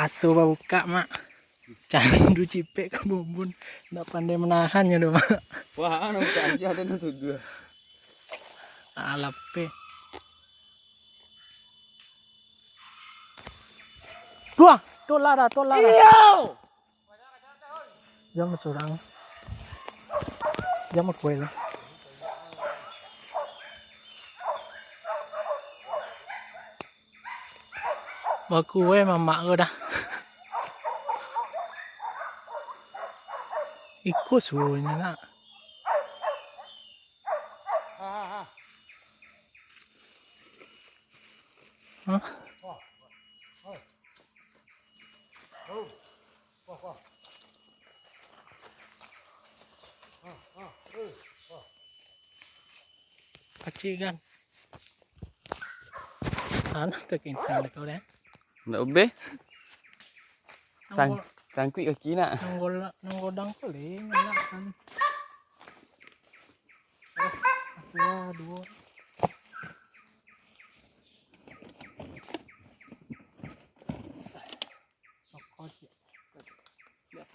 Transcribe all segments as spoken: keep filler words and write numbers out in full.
Aso babukak, Mak. Candu cipek ka bumbun. Ndak pandai manahannyo doh, Mak. Wah, anu, cak aja ado nan tuduah. Ah, lapeh. Tuah, tulah dah, tulah dah. Iyo! Jam surang. Jam aku lah. Bakuwe mamak ko dah. Iko suonyo nak. Hah? Pacik kan? Anak tu kintan kau deh. Ndak ubeh. Sang, cangkuik kaki nak. Nang gola-, nang godang tu leh, nak kan. Aduh, dua. Sokot, ya.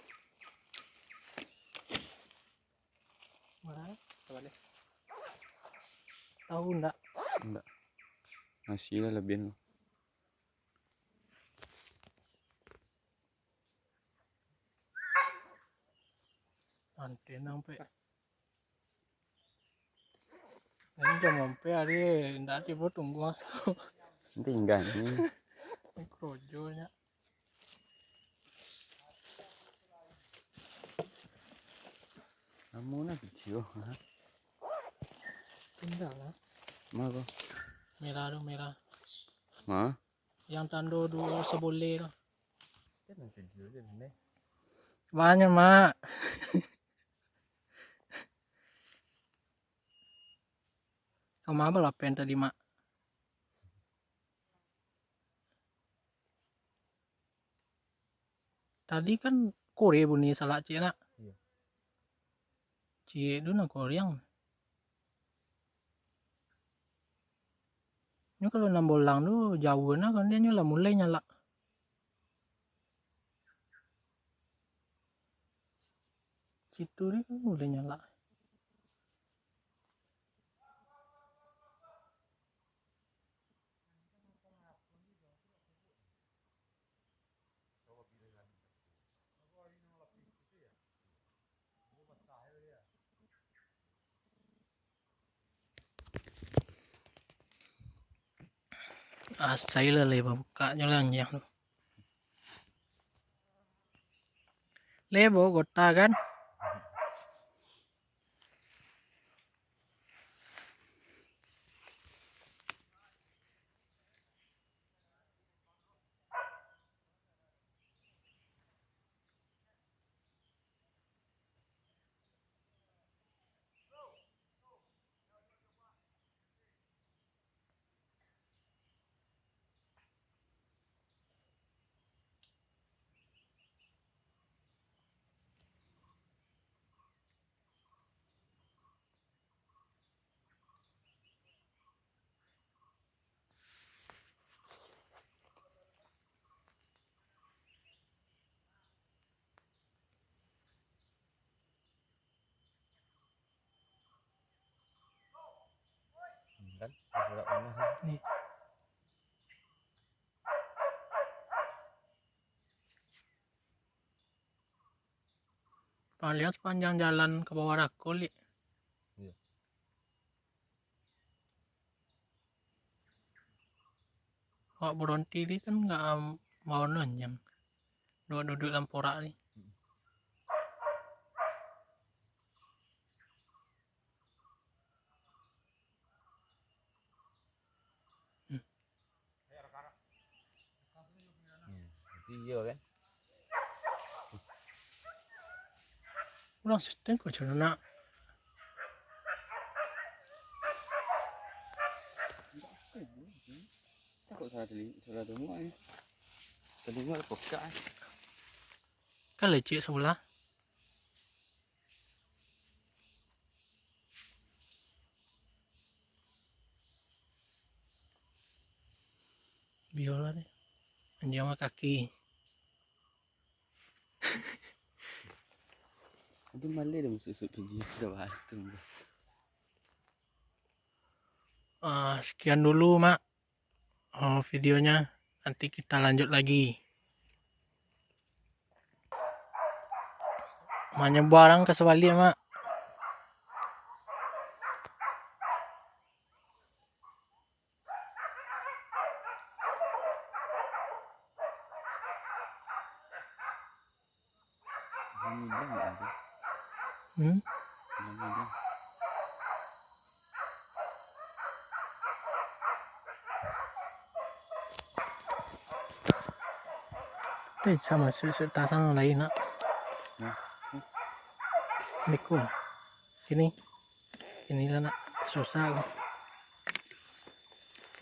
Marah, coba deh. Tahu ndak? Ndak. Masih lah lebihan. Nanti sampai. Ini jam sampai hari, ndak tiba tunggu masuk. Tinggal ni. Ini kerojonya. Lamo nah video, ha? Pindah lah. Ma ko? Merah tu, merah. Ma? Yang tando duo saboleh tu. Kan video je ni. Banyak, Mak. Sama abang lapen tadi, Mak. Tadi kan kore bunyi salak ciek nak. Iyo. Ciek tu nak koreang. Nyo kalau nan bolang tu jauah nah kan, dia nyo lah mulai nyalak. Situ dia kan mulai nyalak. Asai lah leh babukaknyo lah anjiang tu. Lebo kota kan. Kan, sudah panas, kan? Nih. Paliang sapanjang jalan ka bawah Dako, Lik. Iyo. Awak baronti tadi kan ndak, am, bawa nonjang. Duduak-duduak dalam porak tadi. Hmm. Hmm, iyo kan? Urang seteng ko caro nak. Takut salah teli-, salah dengar ni. Telinga pekak, eh. Kan lecek sabalah. Biola ni. Anjiang bakaki. Aduh, malah dah masuk-masuk P J, dah bahas tu. Ah, sekian dulu, Mak. Oh, videonya. Nanti kita lanjut lagi. Manyebarang ka sabaliak, Mak. Hmm? Eh, sama susut tasang lain nak. Beko. Sini. Inilah nak susah ko.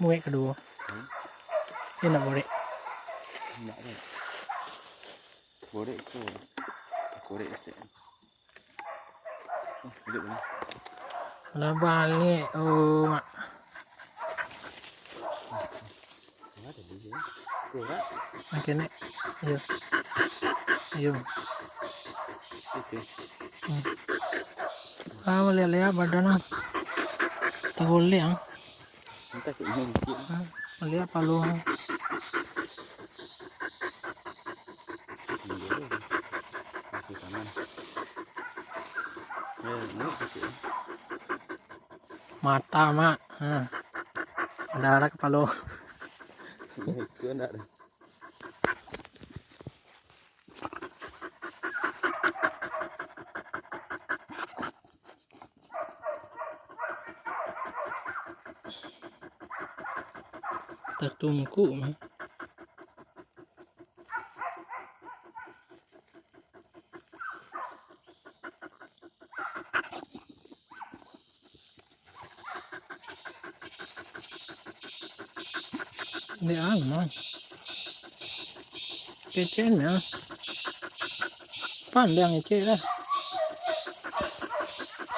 Muek kaduo. Ini nak borek. Nak deh. Borek tu. Borek esek. Oh, duduk mana? Lah balik. Oh, mak. Okey, nek. Iyo. Iyo. Okey. Hmm. Ah, lihat-lihat badan ah. Tagolek ah. Entah kok ini sikit. Ah, lihat palu ah. Okey, tangan. Eh, naik sikit. Mata, mak. Ha. Darah kapalo. Itu nak dah. Tatungkuk mah. Dek ang mah. Kecen ya. Pandang kecek lah.